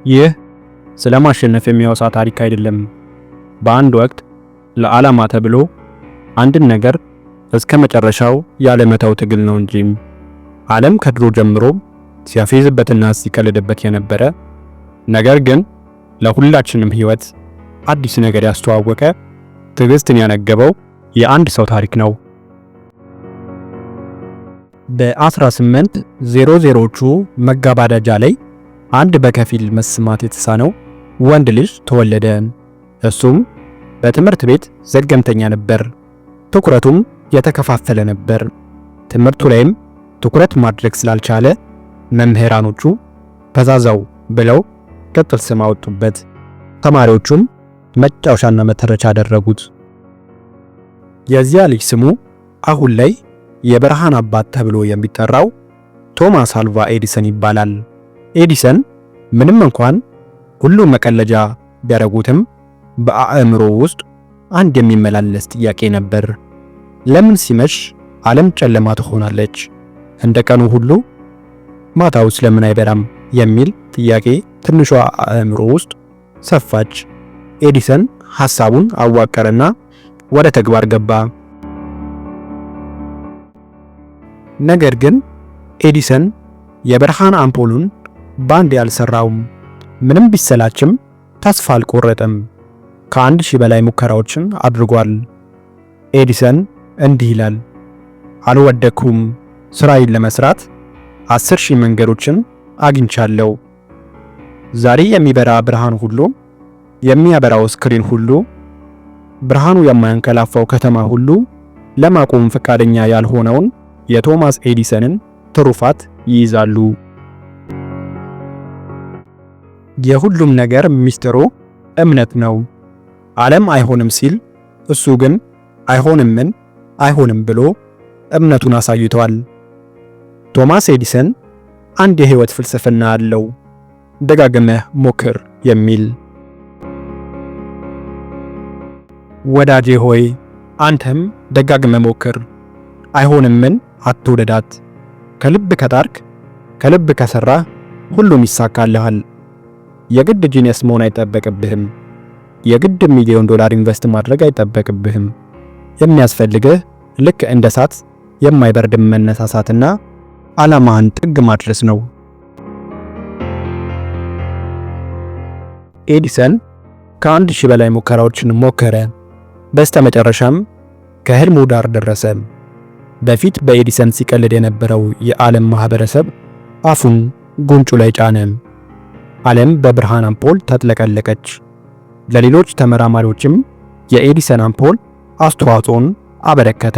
ይህ ስለ ማሸነፍ የሚያወሳ ታሪክ አይደለም። በአንድ ወቅት ለዓላማ ተብሎ አንድን ነገር እስከ መጨረሻው ያለመተው ትግል ነው እንጂ። ዓለም ከድሮ ጀምሮ ሲያፌዝበትና ሲቀልድበት የነበረ፣ ነገር ግን ለሁላችንም ሕይወት አዲስ ነገር ያስተዋወቀ፣ ትዕግስትን ያነገበው የአንድ ሰው ታሪክ ነው። በ1800ዎቹ መገባደጃ ላይ አንድ በከፊል መስማት የተሳነው ወንድ ልጅ ተወለደ። እሱም በትምህርት ቤት ዘገምተኛ ነበር። ትኩረቱም የተከፋፈለ ነበር። ትምህርቱ ላይም ትኩረት ማድረግ ስላልቻለ መምህራኖቹ ፈዛዛው ብለው ቅጽል ስም አወጡበት። ተማሪዎቹም መጫወቻና መተረቻ አደረጉት። የዚያ ልጅ ስሙ አሁን ላይ የብርሃን አባት ተብሎ የሚጠራው ቶማስ አልቫ ኤዲሰን ይባላል። ኤዲሰን ምንም እንኳን ሁሉም መቀለጃ ቢያደርጉትም በአእምሮ ውስጥ አንድ የሚመላለስ ጥያቄ ነበር። ለምን ሲመሽ ዓለም ጨለማ ትሆናለች? እንደ ቀኑ ሁሉ ማታውስ ለምን አይበራም? የሚል ጥያቄ ትንሿ አእምሮ ውስጥ ሰፋች። ኤዲሰን ሐሳቡን አዋቀረና ወደ ተግባር ገባ። ነገር ግን ኤዲሰን የብርሃን አምፖሉን ባንዴ አልሰራውም። ምንም ቢሰላችም ተስፋ አልቆረጠም። ከ1000 በላይ ሙከራዎችን አድርጓል። ኤዲሰን እንዲህ ይላል፣ "አልወደኩም። ስራዬን ለመስራት 10,000 መንገዶችን አግኝቻለሁ።" ዛሬ የሚበራ ብርሃን ሁሉ፣ የሚያበራው screen ሁሉ፣ ብርሃኑ የማያንቀላፋው ከተማ ሁሉ ለማቆም ፈቃደኛ ያልሆነውን የቶማስ ኤዲሰንን ትሩፋት ይይዛሉ። የሁሉም ነገር ሚስጥሩ እምነት ነው። ዓለም አይሆንም ሲል እሱ ግን አይሆንምን አይሆንም ብሎ እምነቱን አሳይቷል። ቶማስ ኤዲሰን አንድ የህይወት ፍልስፍና አለው፣ ደጋግመህ ሞክር የሚል። ወዳጄ ሆይ፣ አንተም ደጋግመህ ሞክር። አይሆንምን አትውደዳት። ከልብ ከጣርክ፣ ከልብ ከሰራህ ሁሉም ይሳካልሃል። የግድ genius መሆን አይጠበቅብህም። የግድ ሚሊዮን ዶላር invest ማድረግ አይጠበቅብህም። የሚያስፈልግህ ልክ እንደ እሳት የማይበርድ መነሳሳትና ዓላማህን ጥግ ማድረስ ነው። ኤዲሰን ከ1000 በላይ ሙከራዎችን ሞከረ። በስተመጨረሻም ከህልሙ ዳር ደረሰ። በፊት በኤዲሰን ሲቀልድ የነበረው የዓለም ማህበረሰብ አፉን ጉንጩ ላይ ጫነ። ዓለም በብርሃን አምፖል ተጥለቀለቀች። ለሌሎች ተመራማሪዎችም የኤዲሰን አምፖል አስተዋጽኦን አበረከተ።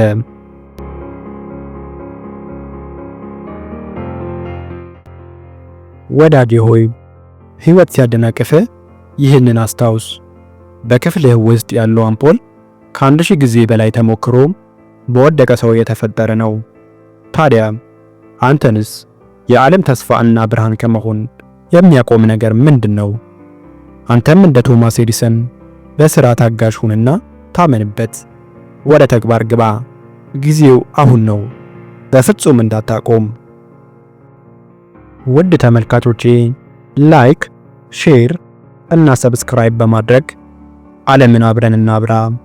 ወዳጄ ሆይ፣ ሕይወት ሲያደናቅፍህ ይህንን አስታውስ። በክፍልህ ውስጥ ያለው አምፖል ከ1000 ጊዜ በላይ ተሞክሮ በወደቀ ሰው የተፈጠረ ነው። ታዲያ አንተንስ የዓለም ተስፋ እና ብርሃን ከመሆን የሚያቆም ነገር ምንድን ነው? አንተም እንደ ቶማስ ኤዲሰን በሥራ ታጋሽ ሁንና ታመንበት። ወደ ተግባር ግባ። ጊዜው አሁን ነው። በፍጹም እንዳታቆም። ውድ ተመልካቾቼ፣ like፣ share እና subscribe በማድረግ ዓለምን አብረን እናብራ።